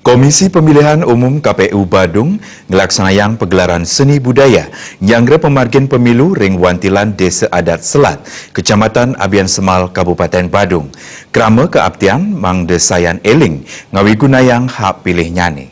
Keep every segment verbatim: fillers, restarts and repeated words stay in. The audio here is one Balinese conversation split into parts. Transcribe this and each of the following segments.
Komisi Pemilihan Umum K P U Badung ngelaksanayang pagelaran seni budaya nyanggra pemargin pemilu ring wantilan Desa Adat Selat, Kecamatan Abian Semal, Kabupaten Badung. Krama kaaptiang mangda sayan eling ngawigunayang hak pilihnyané.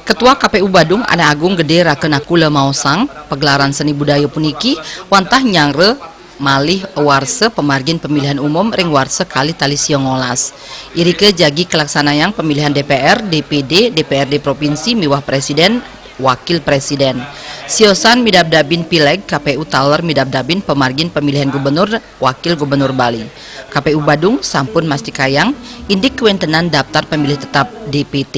Ketua K P U Badung Anak Agung Gedé Raka Nakula maosang, pagelaran seni budaya puniki wantah nyanggra malih warsa pamargin pemilihan umum ring warsa kalih tali sia ngolas. Irika jagi kalaksanayang pemilihan D P R, D P D, D P R D provinsi miwah presiden, wakil presiden. Siosan midabdabin pileg, K P U taler midabdabin pamargin pemilihan gubernur, wakil gubernur Bali. K P U Badung sampun mastikayang indik kawentenan daptar pemilih tetap, D P T.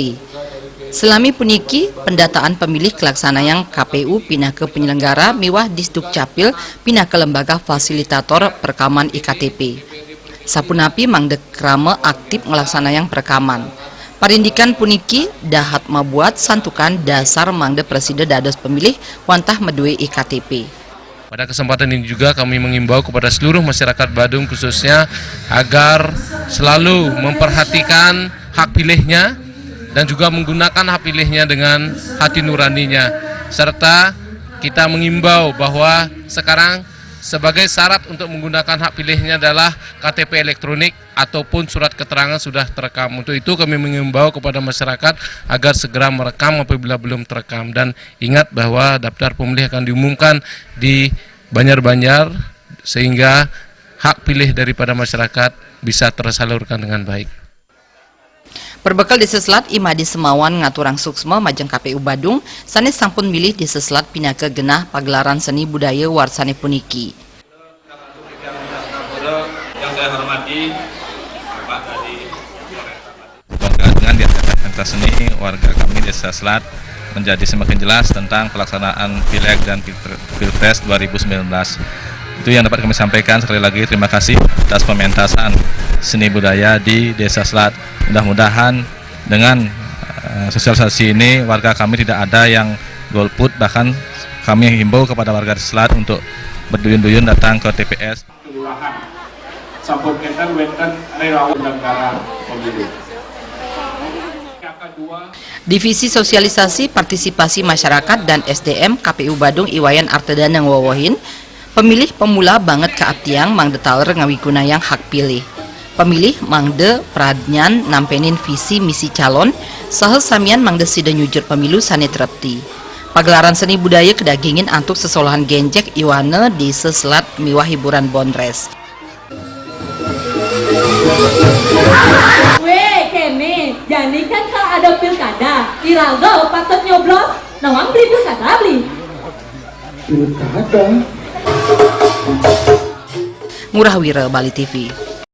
Salami puniki, pendataan pemilih kalaksanayang K P U pinaka penyelenggara miwah Disdukcapil pinaka lembaga fasilitator perekaman E K T P. Sapunapi mangda krama aktif nglaksanayang perekaman. Parindikan puniki dahat mabuat santukan dasar mangda prasida dados pemilih wantah madué E K T P. Pada kesempatan ini juga kami mengimbau kepada seluruh masyarakat Badung khususnya agar selalu memperhatikan hak pilihnya dan juga menggunakan hak pilihnya dengan hati nuraninya, serta kita mengimbau bahwa sekarang sebagai syarat untuk menggunakan hak pilihnya adalah K T P elektronik ataupun surat keterangan sudah terekam. Untuk itu kami mengimbau kepada masyarakat agar segera merekam apabila belum terekam, dan ingat bahwa daftar pemilih akan diumumkan di banjar-banjar sehingga hak pilih daripada masyarakat bisa tersalurkan dengan baik. Perbekel Desa Selat I Madi Semawan ngaturang suksma majeng K P U Badung sané sampun milih Desa Selat pinaka genah pagelaran seni budaya warsané puniki. Yang saya hormati Bapak dari Bangga dengan diadakan pentas seni warga kami Desa Selat menjadi semakin jelas tentang pelaksanaan Pileg dan Pilpre- Pilpres dua ribu sembilan belas. Itu yang dapat kami sampaikan. Sekali lagi terima kasih atas pementasan seni budaya di Desa Selat. Mudah-mudahan dengan eh, sosialisasi ini warga kami tidak ada yang golput, bahkan kami himbau kepada warga Selat untuk berduyun-duyun datang ke T P S. Kelurahan. Sampun kénten wénten relawan penyelenggara pemilu. Divisi Sosialisasi Partisipasi Masyarakat dan S D M K P U Badung I Wayan Artedana ngwewehin, pemilih pemula banget kaaptiang mangda taler ngawigunayang hak pilih. Pemilih mangda pradnyan nampénin visi misi calon, saha samian mangda sida nyujur pemilu sané trepti. Pagelaran seni budaya kadagingin antuk sesolahan génjék Iwana Desa Selat miwah hiburan bondres. Wéh, kéné, jani kan kalau ada pilkada, iraga patut nyoblos. Nawang beli pilkada, beli. Pilkada. Ngurah Wira, Bali T V.